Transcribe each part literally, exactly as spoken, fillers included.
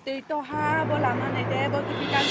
Twi to ha bo lama nai de bo twi kan.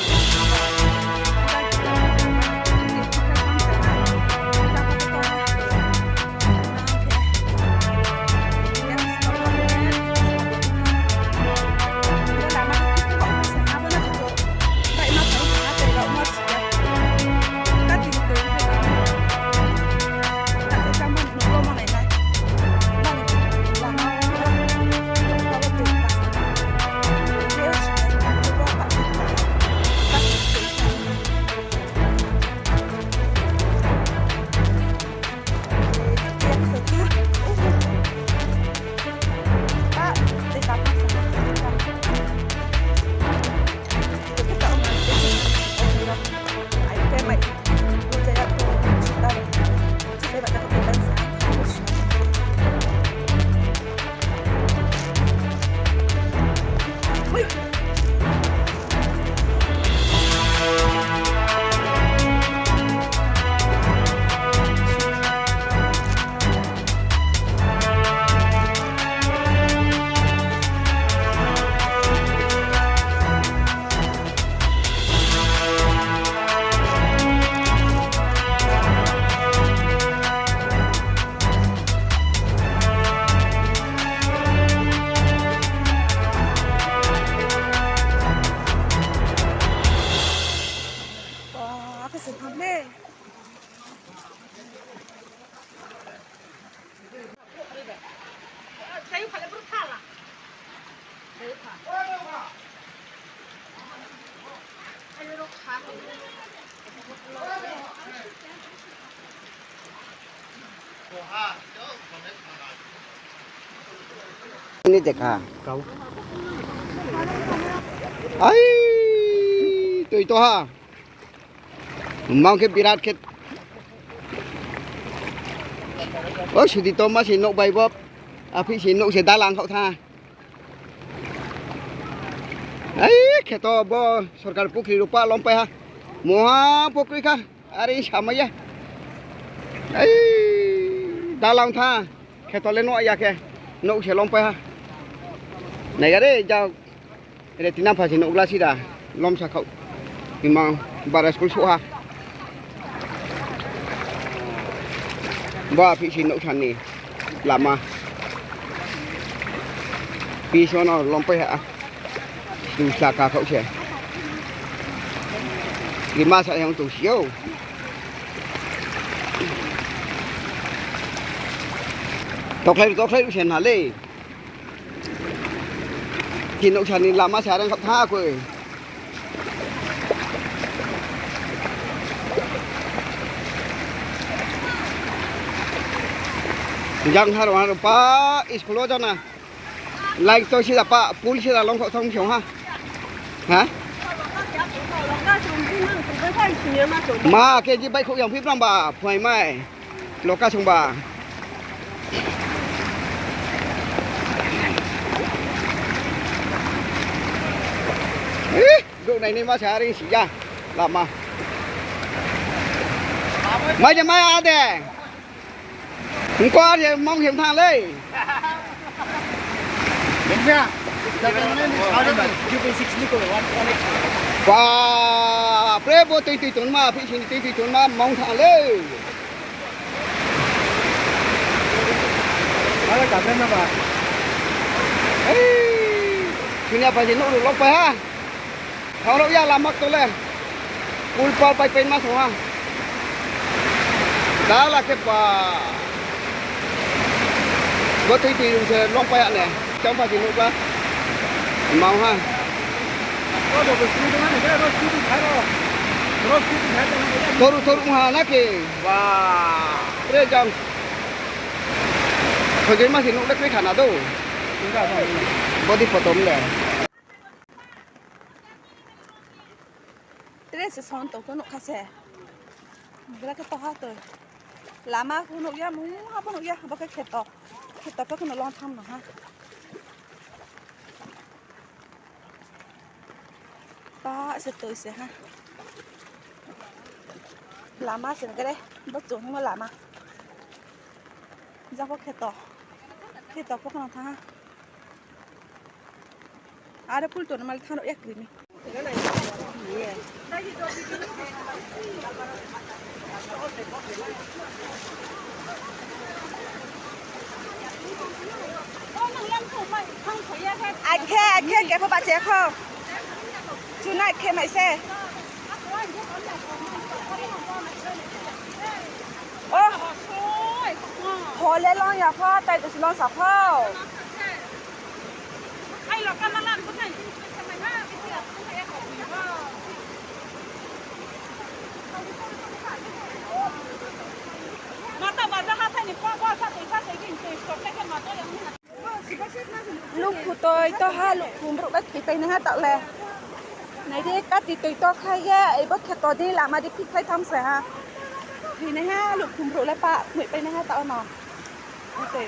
Wah, apa sih, Pablo? Ini dekha. Ai, twi to ha. Mang khe birat khe. O sudi to ma se nok bai bo. Aphi se nok se dalang khau tha. Ai kheto bo sorkar pukri rupa lom pai ha. Moha pukri kha. Ari samaya. Ai dalang tha. Kheto le no ya khe. Nok se lom pai ha. Nai gare ja. Retina pha si nukla sida lomsa khau. Imang bara school soha. Ba phi si nuksani lama. Pi sono lompai ha. Dusla ka khau se. Lima sa yang tu sio. Toklai toklai sen hale. Ki nuksani lama se arang kap tha koi. Jang haro haro pa school o jana. Like to sida pa pul sida long kok thong siong ha. Ha? Ma ke ji bai khok yang phi pram ba phai mai. Loka sungba. Ih, duk nai ni ma sari sija lama. Mai je mai ade. Ngko ade mong hem tha le. Ba, pre bo tui tui tun ma, phi sini tui tui tun ma mong tha le. Ala ka na ba. Hei, sini apa sih nuru lok pa ha? Thang rok ya lama tole. Pul pal pai pai ma thong ha. Dala ke pa. Bo tui tui se long pa ya ne. Chang pa sih nuk ba. Mau ha. Toru toru ha na ke. Wah. Re jang. Khojoi ma si nuk le kri khana do. Body photo mle. Tre se son to ko nuk kha se. Bra ke to ha to. Lama ko nuk ya mu ha bo nuk ya bo ke kheto. Kheto pe ko no long tham no ha. Pa se toi se ha. Lama se gre bo chung mo lama. Jako kheto. Kheto pokno tha ha. Are pul to mal thano ek rimi. Akhe, akhe, kepha bache kho. Chuna akhe maise. Oh. Hole long ya pho, tai dos long sa pho. Lukhu toi to ha, lukhu borok le thwi paina ha ta le. Nai di kati toi to khai ye, ebo kheto di lama di phik khai tham se ha. Thwinai ha, lukhu borok le pa thwi paina ha ta ono. Tei.